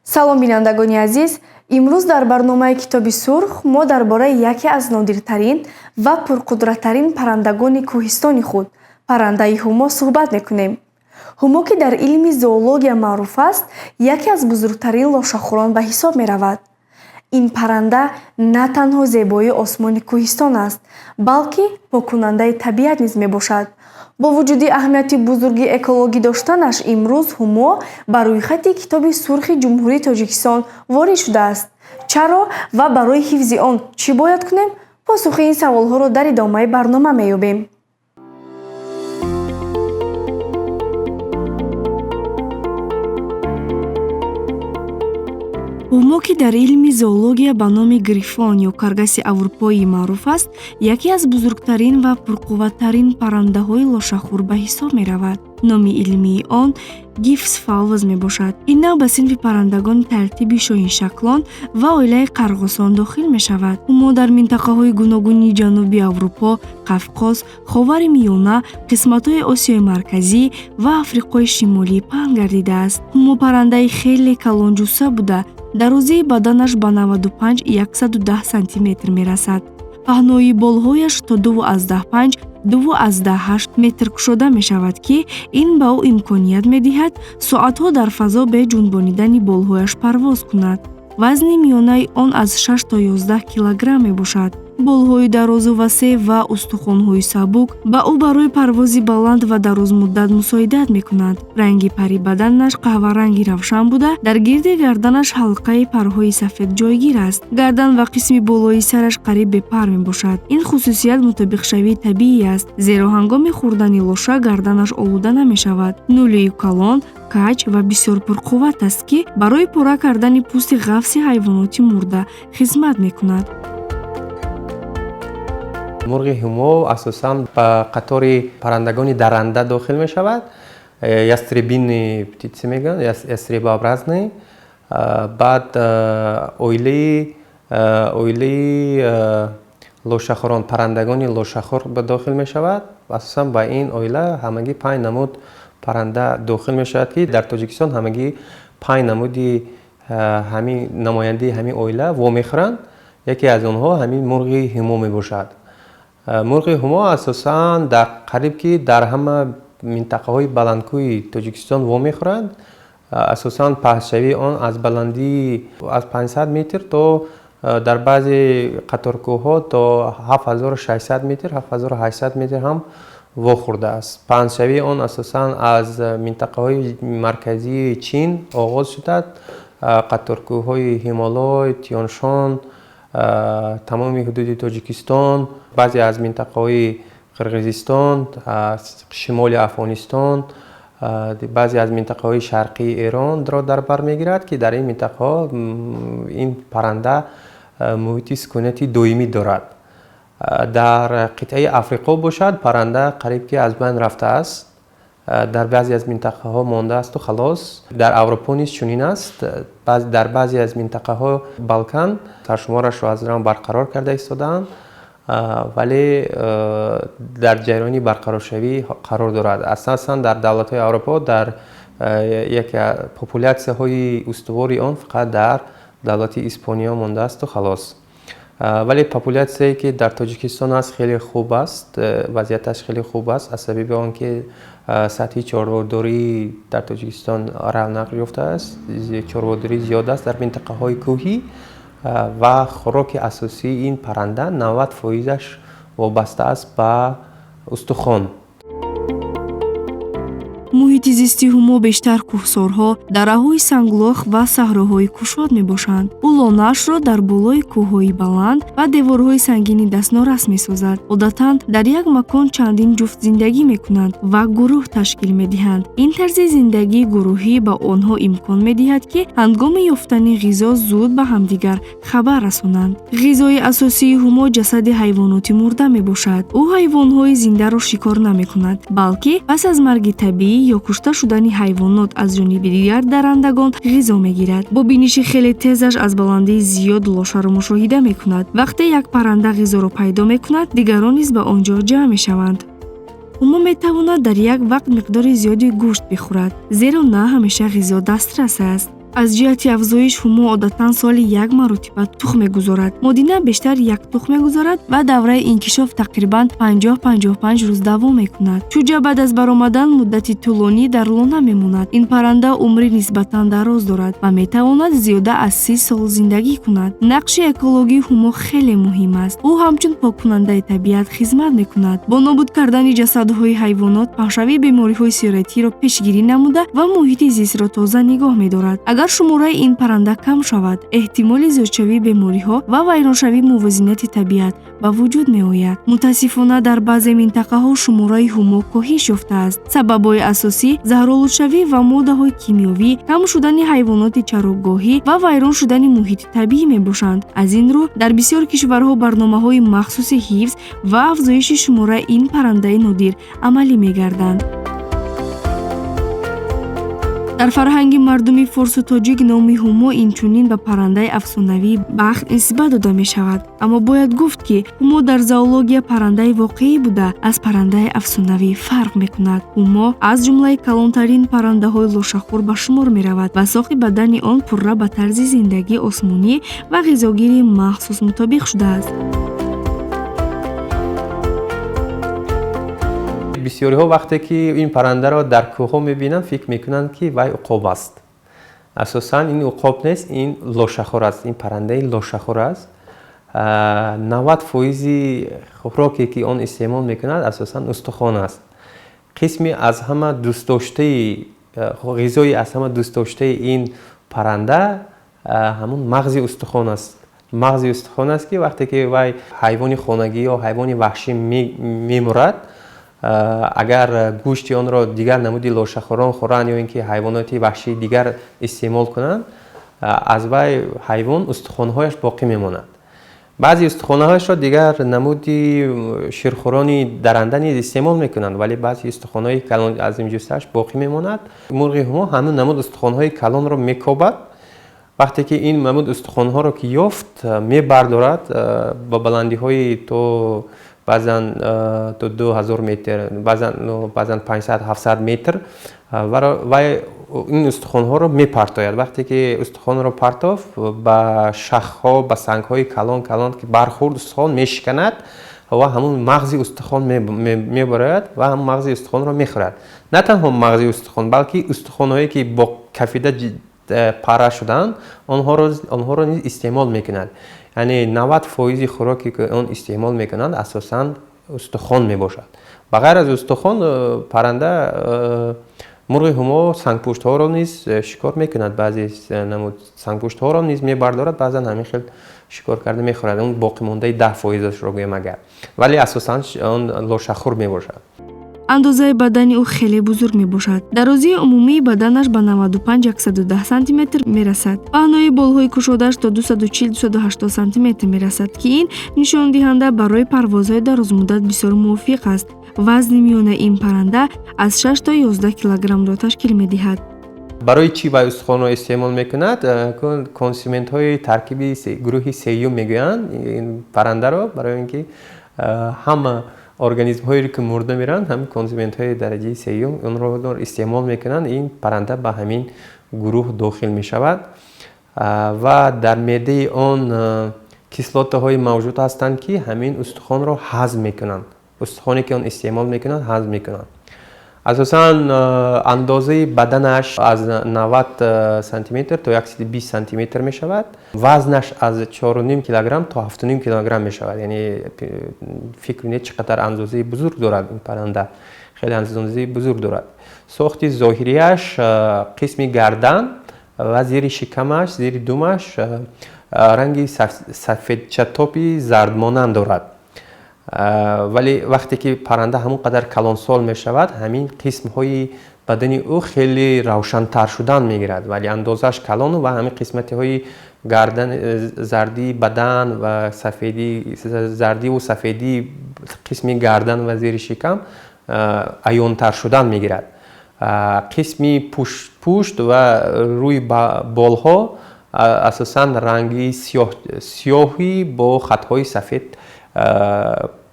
Салом, бинандагони азиз! Имрӯз дар барномаи Китоби сурх мо дар бораи яке аз нодиртарин ва пурқудраттарин паррандагони кӯҳистони худ, паррандаи ҳумо, суҳбат мекунем. Ҳумо, ки дар илми зоология маъруф аст, яке аз бузургтарин лошахӯрон ба ҳисоб меравад. Ин парранда на танҳо зебоии осмони кӯҳистон аст, балки поккунандаи табиат низ мебошад. Бо вуҷуди аҳамияти бузурги экологӣ доштанаш, имрӯз ҳумо ба рӯйхати Китоби сурхи Ҷумҳурии Тоҷикистон ворид шудааст. Чаро ва барои ҳифзи он чӣ бояд кунем? Посухи ин саволҳоро дар идомаи барнома меёбем. Ҳумо, ки дар илми зоология ба номи грифон ё каргаси аврупоӣ маъруф аст, яке аз бузургтарин ва пурқувваттарин паррандаҳои лошахӯр ба ҳисоб меравад. Номи илмии он Gyps fulvus мебошад. Ин навъ ба синфи паррандагони тартиби шоҳиншаклон ва оилаи қарғосон дохил мешавад. Ҳумо дар минтақаҳои гуногуни Ҷануби Аврупо, Қавқоз, Ховари Миёна, қисматҳои Осиёи Марказӣ ва Африқои Шимолӣ паҳн гардидааст. Ҳумо паррандаи хеле калонҷусса буда, дарозии баданаш ба 95-110 сантиметр мерасад. Паҳноии болҳояш то 2,5-2,8 метр кушода мешавад, ки ин ба ӯ имконият медиҳад соатҳо дар фазо бе ҷунбонидани болҳояш парвоз кунад. Вазни миёнаи он аз 6 то 11 килограмм мебошад. Болҳои дарозу васеъ ва устухонҳои сабук ба ӯ барои парвози баланд ва дарозмуддат мусоидат мекунанд. Ранги пари баданаш қаҳваранги равшан буда, дар гирди гарданаш ҳалқаи парҳои сафед ҷойгир аст. Гардан ва қисми болои сараш қариб бепар мебошад. Ин хусусият мутобиқшавии табиӣ аст, зеро ҳангоми хӯрдани лоша гарданаш олуда намешавад. Нӯли калон, каҷ ва бисёр пурқувват аст, ки барои пора кардани пӯсти ғафси ҳайвоноти мурда хизмат мекунад. Мурғи ҳумо асосан ба қатори паррандагони дарранда дохил мешавад. Ястребиные птицы мегӯянд, ястребообразные. Баъд оилаи лошахӯрон, паррандагони лошахӯр дохил мешавад. Асосан ба ин оила ҳамагӣ панҷ намуд парранда дохил мешавад, ки дар Тоҷикистон ҳамагӣ панҷ намуди ҳамин намояндаи ҳамин оила вомехӯранд. Яке аз онҳо ҳамин мурғи ҳумо мебошад. Мурғи ҳумо асосан дар қариб ки дар ҳама минтақаҳои баландкӯҳи Тоҷикистон вомехӯранд. Асосан паҳншавии он аз баландии аз 500 метр то дар баъзе қаторкӯҳҳо то 7600 метр, 7800 метр ҳам вохӯрдааст. Паҳншавии он асосан аз минтақаҳои марказии Чин оғоз шудааст, қаторкӯҳҳои Ҳимолой, Тяншон, тамоми ҳудуди Тоҷикистон, баъзе аз минтақаҳои Қирғизистон, шимоли Афғонистон, баъзе аз минтақаҳои шарқии Эронро дар бар мегирад, ки дар ин минтақаҳо ин парранда муҳити сукунати доимӣ дорад. Дар қитъаи Африқо бошад, парранда қариб ки аз байн рафтааст, дар баъзе аз минтақаҳо мондаасту халос. Дар Аврупо низ чунин аст. Дар баъзе аз минтақаҳо Балкан саршуморашро аз нав барқарор карда истодаанд, вале дар ҷараёни барқароршавӣ қарор дорад. Асосан дар давлатҳои Аврупо дар яке популятсияҳои устувори он фақат дар давлати Испониё мондаасту халос. Вале популятсияе, ки дар Тоҷикистон аст, хеле хуб аст, вазъияташ хеле хуб аст, аз сабаби он ки сатҳи чорводорӣ дар Тоҷикистон равнақ ёфтааст, чорводорӣ зиёд аст дар минтақаҳои кӯҳӣ ва хӯроки асосии ин парранда 90 фоизаш вобаста аст ба устухон. Муҳити зисти ҳумо бештар кӯҳсорҳо, дараҳои санглох ва саҳроҳои кушод мебошанд. Ӯ лонаашро дар болои кӯҳҳои баланд ва деворҳои сангини дастнорас месозад. Одатан дар як макон чандин ҷуфт зиндагӣ мекунанд ва гурӯҳ ташкил медиҳанд. Ин тарзи зиндагии гурӯҳӣ ба онҳо имкон медиҳад, ки ҳангоми ёфтани ғизо зуд ба ҳамдигар хабар расонанд. Ғизои асосии ҳумо ҷасади ҳайвоноти мурда мебошад. Ӯ ҳайвонҳои зиндаро шикор намекунад, балки пас аз марги табиӣ ё кушта шудани ҳайвонот аз ҷониби дигар даррандагон ғизо мегирад. Бо биниши хеле тезаш аз баландии зиёд лошаро мушоҳида мекунад. Вақте як парранда ғизоро пайдо мекунад, дигарон низ ба он ҷо ҷамъ мешаванд. Ҳумо метавонад дар як вақт миқдори зиёди гӯшт бихӯрад, зеро на ҳамеша ғизо дастрас аст. Аз ҷиҳати афзоиш ҳумо одатан соли як маротиба тухм мегузорад. Модина бештар як тухм мегузорад ва давраи инкишоф тақрибан 50-55 рӯз давом мекунад. Чӯҷа баъд аз баромадан муддати тӯлонӣ дар лона мемонад. Ин парранда умри нисбатан дароз дорад ва метавонад зиёда аз 30 сол зиндагӣ кунад. Нақши экологии ҳумо хеле муҳим аст. Ӯ ҳамчун поккунандаи табиат хизмат мекунад. Бо нобуд кардани ҷасадҳои ҳайвонот паҳншавии бемориҳои сироятиро пешгирӣ намуда ва муҳити зистро тоза нигоҳ медорад. Агар шумораи ин парранда кам шавад, эҳтимоли зиёдшавии бемориҳо ва вайроншавии мувозинати табиат ба вуҷуд меояд. Мутаассифона, дар баъзе минтақаҳо шумораи ҳумо коҳиш ёфтааст. Сабабҳои асосӣ заҳролудшавӣ ва моддаҳои кимиёвӣ, кам шудани ҳайвоноти чарогоҳӣ ва вайрон шудани муҳити табиӣ мебошанд. Аз ин рӯ, дар бисёр кишварҳо барномаҳои махсуси ҳифз ва афзоиши шумораи ин паррандаи нодир амалӣ мегарданд. Дар фарҳанги мардуми форсу тоҷик номи ҳумо инчунин ба паррандаи афсонавии бахт нисбат дода мешавад. Аммо бояд гуфт, ки ҳумо дар зоология паррандаи воқеӣ буда, аз паррандаи афсонавӣ фарқ мекунад. Ҳумо аз ҷумлаи калонтарин паррандаҳои лошахӯр ба шумор меравад ва сохти бадани он пурра ба тарзи зиндагии осмонӣ ва ғизогирии махсус мутобиқ шудааст. Бисёриҳо вақте ки ин паррандаро дар кӯҳҳо мебинанд, фикр мекунанд, ки вай уқоб аст. Асосан ин уқоб нест, ин лошахӯр аст, ин паррандаи лошахӯр аст. 90% хӯроке ки он истеъмол мекунад, асосан устухон аст. Қисми аз ҳама дӯстдоштаи ғизои аз ҳама дӯстдоштаи ин парранда ҳамун мағзи устухон аст. Мағзи устухон аст, ки вақте ки вай ҳайвони хонагӣ ё ҳайвони ваҳшӣ мемурад, агар гӯшти онро дигар намуди лошахӯрон хӯранд ё ин ки ҳайвоноти ваҳшии дигар истеъмол кунанд, аз вай ҳайвон устухонҳояш боқӣ мемонад. Баъзе устухонаҳояшро дигар намуди ширхӯрони даранда низ истеъмол мекунанд, вале баъзе устухонҳои калон аз ин ҷуссааш боқӣ мемонад. Мурғи ҳумо ҳамин намуд устухонҳои калонро мекобад. Вақте ки ин намуд устухонҳоро ки ёфт, мебардорад ба баландиҳои то баъзан то 2000 метр, баъзан 500-700 метр, вай ин устухонҳоро мепартояд. Вақте ки устухонро партофт, ба шахҳо, ба сангҳои калон калон ки бархӯрд, устухон мешиканад ва ҳамун мағзи устухон мебарояд ва ҳамун мағзи устухонро мехӯрад. На танҳо мағзи устухон, балки устухонҳое ки бо кафида пара шуданд, онҳоро низ истеъмол мекунад. Яъне 90% хӯроке ки он истеъмол мекунанд, асосан устухон мебошад. Ба ғайр аз устухон, парранда мурғи ҳумо сангпуштҳоро низ шикор мекунад. Баъзе намуд сангпуштҳоро низ мебардорад, баъзан ҳамин хел шикор карда мехӯрад. Он боқимондаи 10%-ашро гӯем агар, вале асосан он лошахӯр мебошад. Андозаи бадани ӯ хеле бузург мебошад. Дарозии умумии баданаш ба 95-110 сантиметр мерасад. Паҳнои болҳои кушодааш то 240-280 сантиметр мерасад, ки ин нишондиҳанда барои парвозҳои дарозмуддат бисёр мувофиқ аст. Вазни миёнаи ин парранда аз 6 то 11 килограммро ташкил медиҳад. Барои чӣ вай устухонро истеъмол мекунад? Консументҳои таркиби гурӯҳи сеюм мегӯянд ин паррандаро, барои ин ки ҳама организмҳое ки мурда мераванд, ҳамин консументҳои дараҷаи сеюм онро истеъмол мекунанд. Ин парранда ба ҳамин гурӯҳ дохил мешавад ва дар меъдаи он кислотаҳои мавҷуд ҳастанд, ки ҳамин устухонро ҳазм мекунанд. Устухоне ки он истеъмол мекунанд, ҳазм мекунанд. Асосан андозаи баданаш аз 90 сантиметр то 120 сантиметр мешавад. Вазнаш аз 4,5 килограмм то 7,5 килограмм мешавад. Яъне фикр кунед, чӣ қадар андозаи бузург дорад ин парранда. Хеле андозаи бузург дорад. Сохти зоҳирияш, қисми гардан ва зери шикамаш, зери думаш ранги сафедчатоби зардмонанд дорад. Вале вақте ки парранда ҳамон қадар калонсол мешавад, ҳамин қисмҳои бадани ӯ хеле равшантар шудан мегирад, вале андозааш калону ва ҳамин қисматҳои гардан, зардии бадан ва сафедӣ, зардиву сафедии қисми гардан ва зери шикам аёнтар шудан мегирад. Қисми пушт ва рӯи болҳо асосан ранги сиёҳӣ бо хатҳои сафед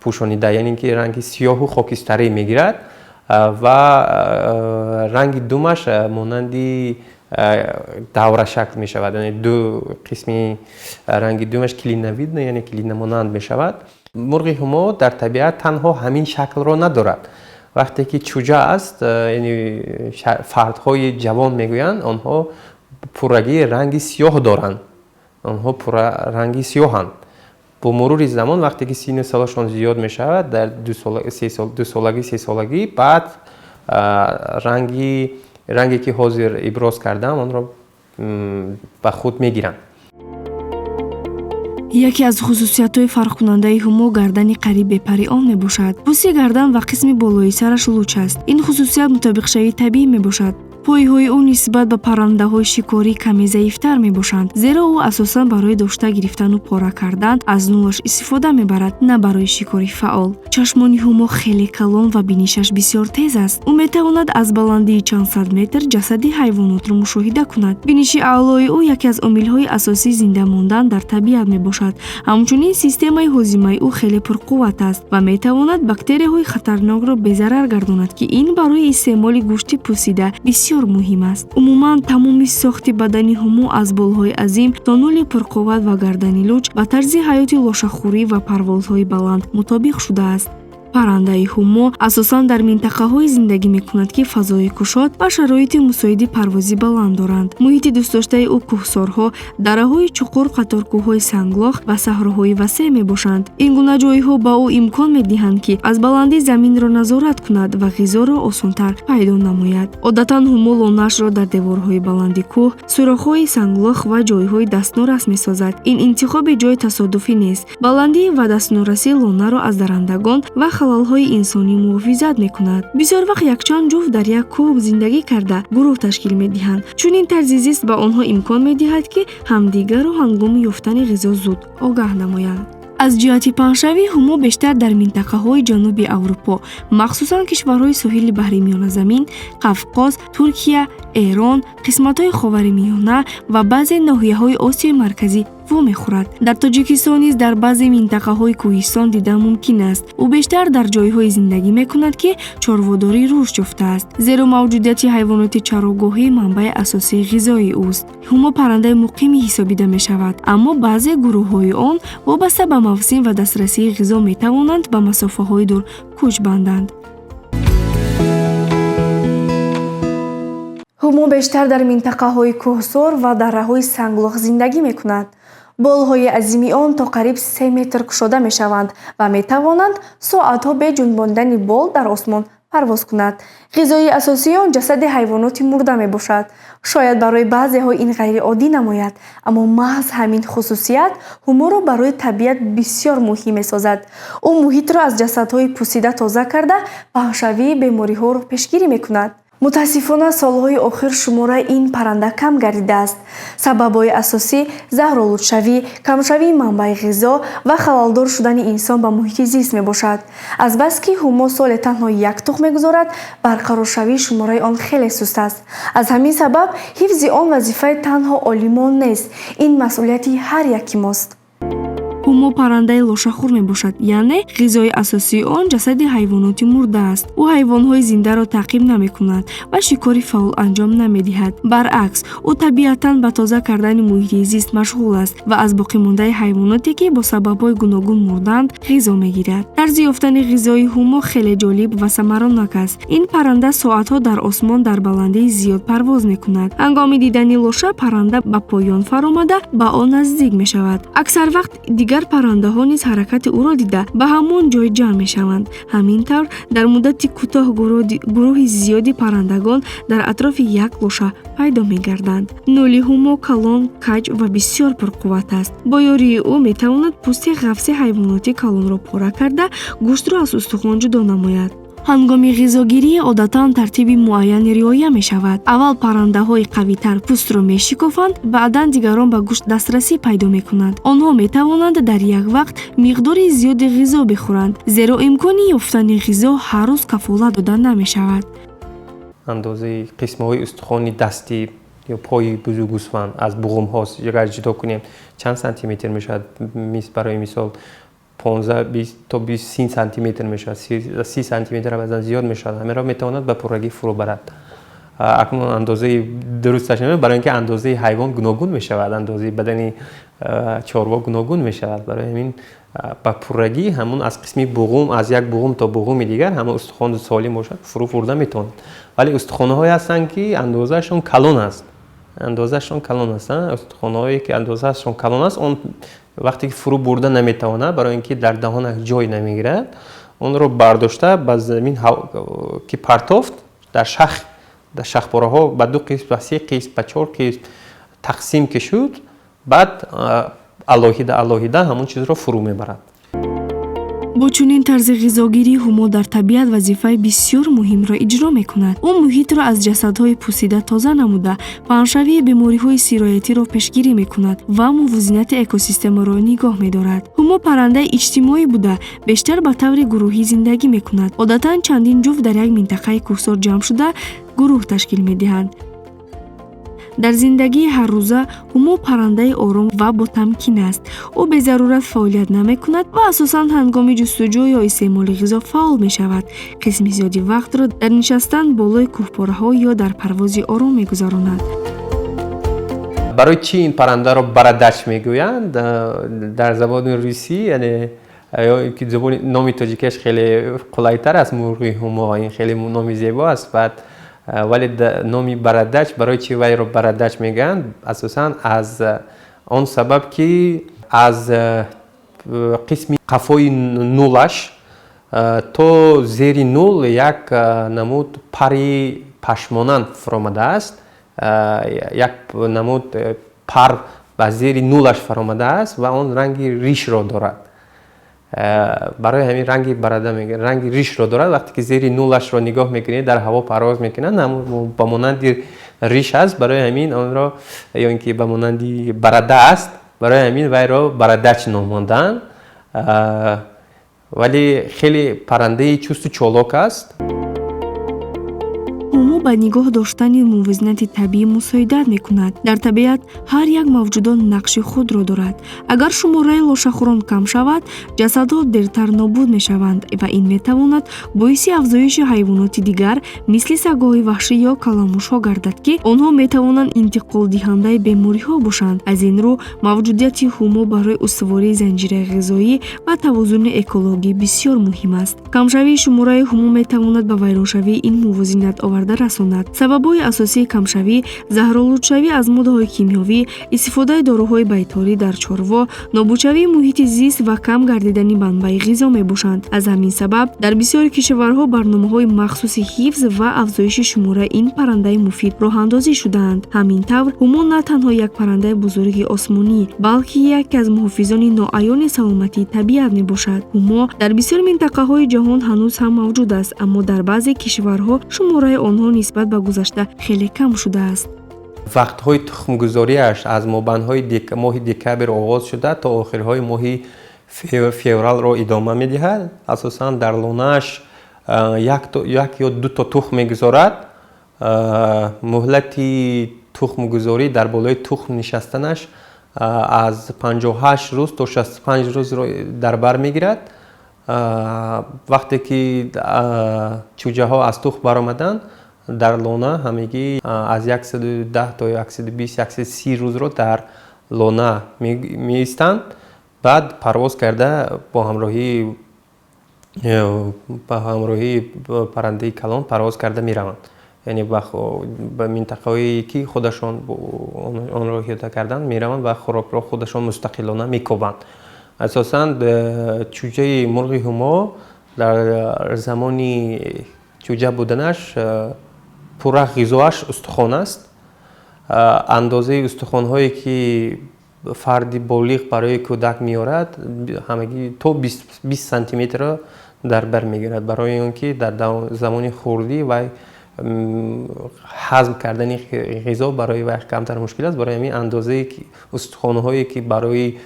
пӯшонида, яъне ки ранги сиёҳу хокистарӣ мегирад ва ранги думаш монанди Даврашакл мешавад, яъне ду қисми ранги думаш клиновидный, яъне клинамонанд мешавад. Мурғи ҳумо дар табиат танҳо ҳамин шаклро надорад. Вақте ки чӯҷа аст, яъне фардҳои ҷавон мегӯянд, онҳо пуррагии ранги сиёҳ доранд, онҳо пурра ранги сиёҳанд. Бо мурури замон, вақте ки синну солашон зиёд мешавад, дар 2 солагӣ, 3 солагӣ, баъд ранге ки ҳозир иброз кардам, онро ба худ мегиранд. Яке аз хусусиятҳои фарқкунандаи ҳумо гардани қариб бепари он мебошад. Пӯсти гардан ва қисми болои сараш луч аст. Ин хусусият мутобиқшавии табиӣ мебошад. Пойҳои ӯ нисбат ба паррандаҳои шикорӣ каме заифтар мебошанд, зеро ӯ асосан барои дошта гирифтану пора кардан аз нулаш истифода мебарад, на барои шикори фаъол. Чашмони ҳумо хеле калон ва бинишаш бисёр тез аст. Ӯ метавонад аз баландии чанд сад метр ҷасади ҳайвонотро мушоҳида кунад. Биниши аълои ӯ яке аз омилҳои асосии зинда мондан дар табиат мебошад. Ҳамчунин системаи ҳозимаи ӯ хеле пурқувват аст ва метавонад бактерияҳои хатарнокро безарар гардонад, ки ин барои истеъмоли гӯшти пусида бисёр муҳим аст. Умуман, тамоми сохти бадани ҳумо, аз болҳои азим то нули пурқувват ва гардани луч, ба тарзи ҳаёти лошахӯрӣ ва парвозҳои баланд мутобиқ шудааст. Паррандаи ҳумо асосан дар минтақаҳое зиндагӣ мекунад, ки фазои кушод ва шароити мусоиди парвози баланд доранд. Муҳити дӯстдоштаи ӯ кӯҳсорҳо, дараҳои чуқур, қаторкӯҳҳои санглох ва саҳроҳои васеъ мебошанд. Ин гуна ҷойҳо ба ӯ имкон медиҳанд, ки аз баландӣ заминро назорат кунад ва ғизоро осонтар пайдо намояд. Одатан ҳумо лонаашро дар деворҳои баланди кӯҳ, сӯрохҳои санглох ва ҷойҳои дастнорас месозад. Ин интихоби ҷой тасодуфӣ нест: баландӣ ва дастнорасӣ лонаро аз дарандагон ва халалҳои инсонӣ муҳофизат мекунад. Бисёр вақт якчанд ҷуфт дар як кӯҳ зиндагӣ карда, гурӯҳ ташкил медиҳанд. Чунин тарзи зист ба онҳо имкон медиҳад, ки ҳамдигарро ҳангоми ёфтани ғизо зуд огаҳ намоянд. Аз ҷиҳати паҳншавӣ ҳумо бештар дар минтақаҳои ҷануби Аврупо, махсусан кишварҳои соҳили баҳри Миёназамин, Қавқоз, Туркия, Эрон, қисматҳои Ховари Миёна ва баъзе ноҳияҳои Осиёи Марказӣ вомехӯрад. Дар Тоҷикистон низ дар баъзе минтақаҳои кӯҳистон дидан мумкин аст. Ӯ бештар дар ҷойҳое зиндагӣ мекунад, ки чорводорӣ рушд ёфтааст, зеро мавҷудияти ҳайвоноти чарогоҳӣ манбаи асосии ғизои ӯст. Ҳумо паррандаи муқимӣ ҳисобида мешавад, аммо баъзе гурӯҳҳои он вобаста ба мавсим ва дастрасии ғизо метавонанд ба масофаҳои дур кӯч банданд. Ҳумо бештар дар минтақаҳои кӯҳсор ва дарраҳои санглох зиндагӣ мекунад. Болҳои азими он то қариб 3 метр кушода мешаванд ва метавонанд соатҳо бе ҷунбондани бол дар осмон парвоз кунад. Ғизои асосии он ҷасади ҳайвоноти мурда мебошад. Шояд барои баъзеҳо ин ғайриоддӣ намояд, аммо маҳз ҳамин хусусият ҳуморо барои табиат бисёр муҳим месозад. Ӯ муҳитро аз ҷасадҳои пусида тоза карда, паҳншавии бемориҳоро пешгирӣ мекунад. Мутаассифона, солҳои охир шумораи ин парранда кам гардидааст. Сабабҳои асосӣ заҳролудшавӣ, камшавии манбаи ғизо ва халалдор шудани инсон ба муҳити зист мебошад. Азбаски ҳумо соле танҳо як тухм мегузорад, барқароршавии шумораи он хеле суст аст. Аз ҳамин сабаб ҳифзи он вазифаи танҳо олимон нест, ин масъулияти ҳар яки мост. Ҳумо паррандаи лошахӯр мебошад, яъне ғизои асосии он ҷасади ҳайвоноти мурда аст. Ӯ ҳайвонҳои зиндаро таъқиб намекунад ва шикори фаъол анҷом намедиҳад. Баръакс, ӯ табиатан ба тоза кардани муҳити зист машғул аст ва аз боқимондаи ҳайвоноте, ки бо сабабҳои гуногун мурдаанд, ғизо мегирад. Тарзи ёфтани ғизои ҳумо хеле ҷолиб ва самаранок аст. Ин парранда соатҳо дар осмон дар баландии зиёд парвоз мекунад. Ҳангоми дидани лоша парранда ба поён фаромада, ба он наздик мешавад. Аксар вақт дигар паррандаҳо низ ҳаракати ӯро дида, ба ҳамон ҷой ҷамъ мешаванд. Ҳамин тавр, дар муддати кӯтоҳ гурӯҳи зиёди паррандагон дар атрофи як лоша пайдо мегарданд. Нули ҳумо калон, каҷ ва бисёр пурқувват аст. Бо ёрии ӯ метавонад пӯсти ғафси ҳайвоноти калонро пора карда, гӯштро аз устухон ҷудо намояд. Ҳангоми ғизогирӣ одатан тартиби муайяне риоя мешавад. Аввал паррандаҳои қавитар пӯстро мешикофанд, баъдан дигарон ба гӯшт дастрасӣ пайдо мекунанд. Онҳо метавонанд дар як вақт миқдори зиёди ғизо бихӯранд, зеро имкони ёфтани ғизо ҳар рӯз кафолат дода намешавад. Андозаи қисмҳои устухони дасти ё пои бузу гӯсфанд аз буғумҳо агар ҷудо кунем, чанд сантиметр мешавад? Барои мисол, 15, 20 то 20, 30 сантиметр мешавад, 30 сантиметр баъзан зиёд мешавад. Ҳамеро метавонад ба пуррагӣ фурӯ барад. Акнун андозаи дурусташ намедонам, барои ин ки андозаи ҳайвон гуногун мешавад, андозаи бадани чорво гуногун мешавад. Барои ҳамин ба пуррагӣ ҳамун аз қисми буғум, аз як буғум то буғуми дигар ҳама устухон солим бошад, фурӯ бурда метавонад. Вале устухонҳое ҳастанд, ки андозаашон калон аст, андозаашон калон аст. Устухонҳое ки андозаашон калон аст, он вақте ки фурӯ бурда наметавонад, барои ин ки дар даҳонаш ҷой намегирад, онро бардошта ба замин ки партофт, дар шах, дар шахпораҳо ба ду қисм, ба се қисм, ба чор қисм тақсим ки шуд, баъд алоҳида алоҳида ҳамон чизро фурӯ мебарад. Бо чунин тарзи ғизогирӣ ҳумо дар табиат вазифаи бисёр муҳимро иҷро мекунад. Ӯ муҳитро аз ҷасадҳои пусида тоза намуда, паҳншавии бемориҳои сироятиро пешгирӣ мекунад ва мувозинати экосистемаро нигоҳ медорад. Ҳумо паррандаи иҷтимоӣ буда, бештар ба таври гурӯҳӣ зиндагӣ мекунад. Одатан чандин ҷуфт дар як минтақаи кӯҳсор ҷамъ шуда, гурӯҳ ташкил медиҳанд. Дар зиндагии ҳаррӯза ҳумо паррандаи ором ва ботамкин аст. Ӯ безарурат фаъолият намекунад ва асосан ҳангоми ҷустуҷӯ ё истеъмоли ғизо фаъол мешавад. Қисми зиёди вақтро дар нишастан болои кӯҳпораҳо ё дар парвози ором мегузаронад. Барои чӣ ин паррандаро бородач мегӯянд дар забони русӣ? Яъне ё ки забони номи тоҷикиаш хеле қулайтар аст, мурғи ҳумо, ин хеле номи зебо аст. Баъд вале номи бородач, барои чӣ вайро бородач мегӯянд? Асосан аз он сабаб, ки аз қисми қафои нулаш то зери нул як намуд пари пашмонанд фуромадааст, як намуд пар ба зери нулаш фаромадааст ва он ранги ришро дорад. Барои ҳамин ранги борода мегӯянд, ранги ришро дорад. Вақте ки зери нулашро нигоҳ мекунед, дар ҳаво парвоз мекунад, ба монанди риш аст, барои ҳамин онро, ё ин ки ба монанди борода аст, барои ҳамин вайро бородач номонданд. Вале хеле паррандаи чусту чолок аст. Ҳумо ба нигоҳ доштани мувозинати табиӣ мусоидат мекунад. Дар табиат ҳар як мавҷудот нақши худро дорад. Агар шумораи лошахӯрон кам шавад, ҷасадҳо дертар нобуд мешаванд ва ин метавонад боиси афзоиши ҳайвоноти дигар, мисли сагҳои ваҳшӣ ё каламушҳо гардад, ки онҳо метавонанд интиқолдиҳандаи бемориҳо бошанд. Аз ин рӯ, мавҷудияти ҳумо барои устувории занҷираи ғизоӣ ва тавозуни экологӣ бисёр муҳим аст. Камшавии шумораи ҳумо метавонад ба вайроншавии ин мувозинат оварда расонад. Сабабҳои асосии камшавӣ заҳролудшавӣ аз моддаҳои кимиёвӣ, истифодаи доруҳои байторӣ дар чорво, нобудшавии муҳити зист ва кам гардидани манбаи ғизо мебошанд. Аз ҳамин сабаб дар бисёри кишварҳо барномаҳои махсуси ҳифз ва афзоиши шумораи ин паррандаи муфид роҳандозӣ шудаанд. Ҳамин тавр, ҳумо на танҳо як паррандаи бузурги осмонӣ, балки яке аз муҳофизони ноаёни саломатии табиат мебошад. Ҳумо дар бисёр минтақаҳои ҷаҳон ҳанӯз ҳам мавҷуд аст, аммо дар баъзе кишварҳо шумораи онҳо нисбат ба гузашта хеле кам шудааст. Вақтҳои тухмгузориаш аз мобайнҳои моҳи декабр оғоз шуда, то охирҳои моҳи февралро идома медиҳад. Асосан дар лонааш як ё дуто тухм мегузорад. Муҳлати тухмгузорӣ, дар болои тухм нишастанаш, аз 58 рӯз то 65 рӯзро дар бар мегирад. Вақте ки чӯҷаҳо аз тухм баромаданд, дар лона ҳамагӣ аз 110 то 120, 130 рӯзро дар лона меистанд. Баъд парвоз карда, бо ҳамроҳии паррандаи калон парвоз карда мераванд, яъне ба минтақаҳое, ки худашон онро иҳота карданд, мераванд ва хӯрокро худашон мустақилона мекобанд. Асосан чӯҷаи мурғи ҳумо дар замони чӯҷа буданаш пурра ғизоаш устухон аст. Андозаи устухонҳое, ки фарди болиғ барои кӯдак меорад, ҳамагӣ то 20 сантиметрро дар бар мегирад, барои он ки дар замони хурдӣ вай ҳазм кардани ғизо барои вай камтар мушкил аст. Барои ҳамин андозаи устухонҳое, ки барои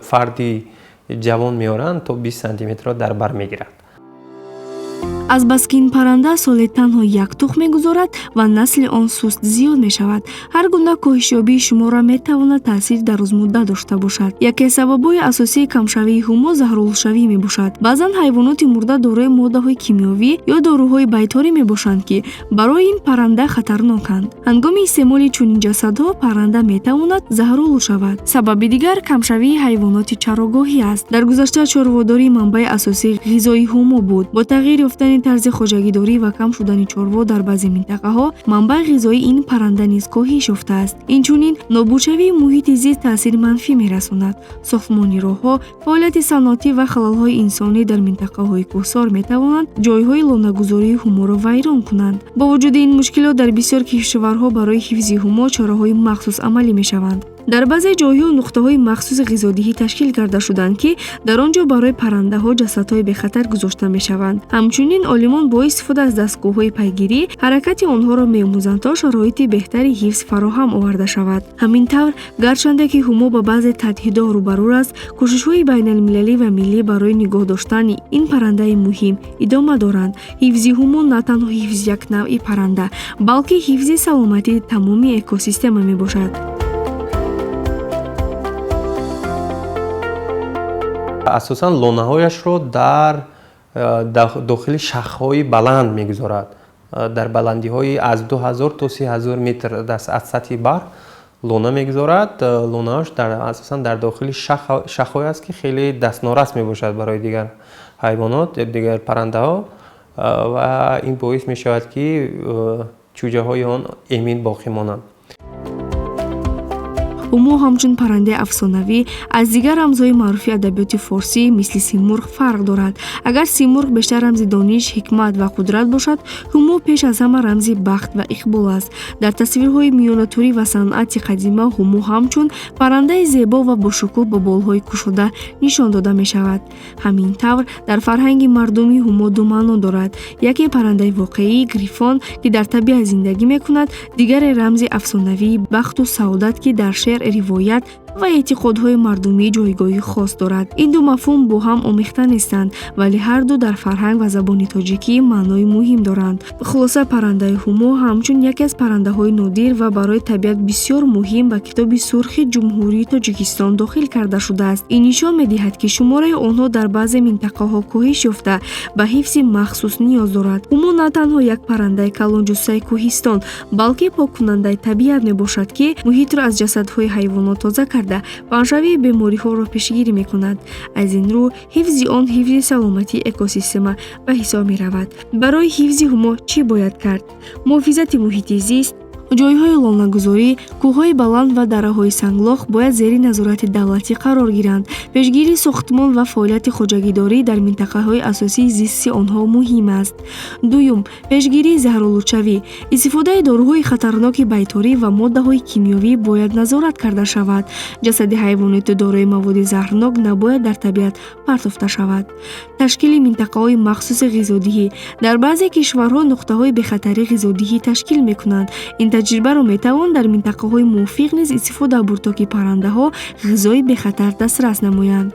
фарди ҷавон меоранд, то 20 сантиметрро дар бар мегирад. Азбаски ин паранда соле танҳо як тухм мегузорад ва насли он суст зиёд мешавад, ҳар гуна коҳишёбии шумора метавонад таъсири дарозмуддат дошта бошад. Яке аз сабабҳои асосии камшавии ҳумо заҳролудшавӣ мебошад. Баъзан ҳайвоноти мурда дорои моддаҳои кимиёвӣ ё доруҳои байторӣ мебошанд, ки барои ин парранда хатарноканд. Ҳангоми истеъмоли чунин ҷасадҳо парранда метавонад заҳролуд шавад. Сабаби дигар камшавии ҳайвоноти чарогоҳӣ аст. Дар гузашта чорводорӣ манбаи асосии ғизои ҳумо буд. Бо тағйир ёфтани тарзи хоҷагидорӣ ва кам шудани чорво дар баъзе минтақаҳо манбаи ғизоии ин парранда низ коҳиш ёфтааст. Инчунин нобудшавии муҳити зист таъсири манфӣ мерасонад. Сохтмони роҳҳо, фаъолияти саноатӣ ва халалҳои инсонӣ дар минтақаҳои кӯҳсор метавонанд ҷойҳои лонагузории ҳуморо вайрон кунанд. Бо вуҷуди ин мушкилот дар бисёр кишварҳо барои ҳифзи ҳумо чораҳои махсус амалӣ мешаванд. Дар баъзе ҷойҳо нуқтаҳои махсуси ғизодиҳӣ ташкил карда шуданд, ки дар он ҷо барои паррандаҳо ҷасадҳои бехатар гузошта мешаванд. Ҳамчунин олимон бо истифода аз дастгоҳҳои пайгирӣ ҳаракати онҳоро меомӯзанд, то шароити беҳтари ҳифз фароҳам оварда шавад. Ҳамин тавр, гарчанде ки ҳумо ба баъзе таҳдидҳо рӯбарӯ аст, кӯшишҳои байналмилалӣ ва миллӣ барои нигоҳ доштани ин паррандаи муҳим идома доранд. Ҳифзи ҳумо на танҳо ҳифзи як навъи парранда, балки ҳифзи саломатии тамоми экосистема мебошад. Асосан лонаҳояшро дар дохили шахҳои баланд мегузорад. Дар баландиҳои аз 2000 то 3000 метр аз сатҳи баҳр лона мегузорад. Лонаҳош асосан дар дохили шахҳое аст, ки хеле дастнорас мебошад барои дигар ҳайвонот, дигар паррандаҳо, ва ин боис мешавад, ки чӯҷаҳои он эмин боқӣ монанд. Ҳумо ҳамчун паррандаи афсонавӣ аз дигар рамзҳои маъруфи адабиёти форсӣ мисли Симурғ фарқ дорад. Агар Симурғ бештар рамзи дониш, ҳикмат ва қудрат бошад, ҳумо пеш аз ҳама рамзи бахт ва иқбол аст. Дар тасвирҳои миёнатурӣ ва санъати қадима ҳумо ҳамчун паррандаи зебо ва бошукӯҳ бо болҳои кушода нишон дода мешавад. Ҳамин тавр, дар фарҳанги мардумӣ ҳумо ду маъно дорад. Яке паррандаи воқеӣ, грифон, ки дар табиат зиндагӣ мекунад, дигаре рамзи афсонавии бахту саодат, ки дар шеър, ривоят ва эътиқодҳои мардумӣ ҷойгоҳи хос дорад. Ин ду мафҳум бо ҳам омехта нестанд, вале ҳарду дар фарҳанг ва забони тоҷикӣ маънои муҳим доранд. Хулоса, паррандаи ҳумо ҳамчун яке аз паррандаҳои нодир ва барои табиат бисёр муҳим ба Китоби сурхи Ҷумҳурии Тоҷикистон дохил карда шудааст. Ин нишон медиҳад, ки шумораи онҳо дар баъзе минтақаҳо коҳиш ёфта, ба ҳифзи махсус ниёз дорад. Ҳумо на танҳо як паррандаи калонҷуссаи кӯҳистон, балки поккунандаи табиат мебошад, ки муҳитро аз ҷасадҳои ҳайвонот тоза карда, паҳншавии бемориҳоро пешгирӣ мекунад. Аз ин рӯ ҳифзи он ҳифзи саломатии экосистема ба ҳисоб меравад. Барои ҳифзи ҳумо чӣ бояд кард? Муҳофизати муҳити зист, ҷойҳои лонагузорӣ, кӯҳҳои баланд ва дараҳои санглох бояд зери назорати давлатӣ қарор гиранд. Пешгирии сохтмон ва фаъолияти хоҷагидорӣ дар минтақаҳои асосии зисти онҳо муҳим аст. Дуюм, пешгирии заҳролудшавӣ. Истифодаи доруҳои хатарноки байторӣ ва моддаҳои кимиёвӣ бояд назорат карда шавад. Ҷасади ҳайвоноти дорои маводи заҳрнок набояд дар табиат партофта шавад. Ташкили минтақаҳои махсуси ғизодиҳӣ. Дар баъзе кишварҳо нуқтаҳои бехатари ғизодиҳӣ ташкил мекунанд. Ин таҷрибаро метавон дар минтақаҳои мувофиқ низ истифода бурд, то ки паррандаҳо ғизои бехатар дастрас намоянд.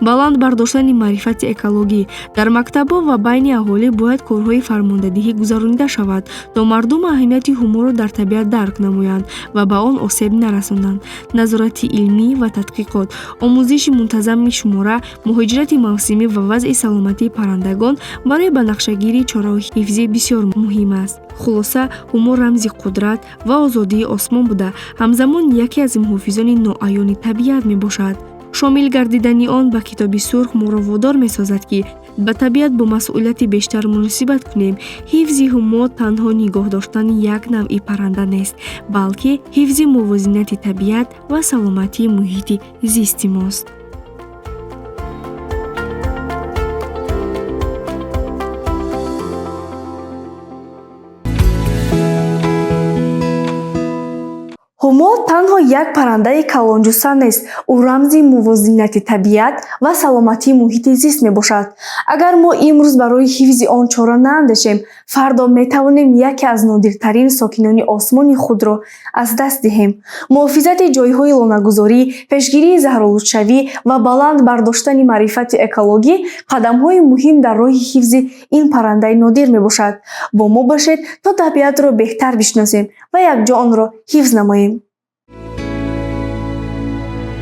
Баланд бардоштани маърифати экологӣ. Дар мактабҳо ва байни аҳолӣ бояд корҳои фармондадиҳӣ гузаронида шавад, то мардум аҳамияти ҳуморо дар табиат дарк намоянд ва ба он осеб нарасонанд. Назорати илмӣ ва тадқиқот, омӯзиши мунтазами шумора, муҳоҷирати мавсимӣ ва вазъи саломатии паррандагон барои ба нақшагирии чораҳои ҳифзӣ бисёр муҳим аст. Хулоса, ҳумо рамзи қудрат ва озодии осмон буда, ҳамзамон яке аз муҳофизони ноаёни табиат мебошад. Шомил гардидани он ба Китоби сурх моро водор месозад, ки ба табиат бо масъулияти бештар муносибат кунем. Ҳифзи ҳумо танҳо нигоҳ доштани як навъи парранда нест, балки ҳифзи мувозинати табиат ва саломатии муҳити зисти мост. Ҳумо танҳо як паррандаи калонҷусса нест, ӯ рамзи мувозинати табиат ва саломатии муҳити зист мебошад. Агар мо имрӯз барои ҳифзи он чора наандешем, фардо метавонем яке аз нодиртарин сокинони осмони худро аз даст диҳем. Муҳофизати ҷойҳои лонагузорӣ, пешгирии заҳролудшавӣ ва баланд бардоштани маърифати экологӣ қадамҳои муҳим дар роҳи ҳифзи ин паррандаи нодир мебошад. Бо мо бошед, то табиатро беҳтар бишносем ва якҷо онро ҳифз намоем.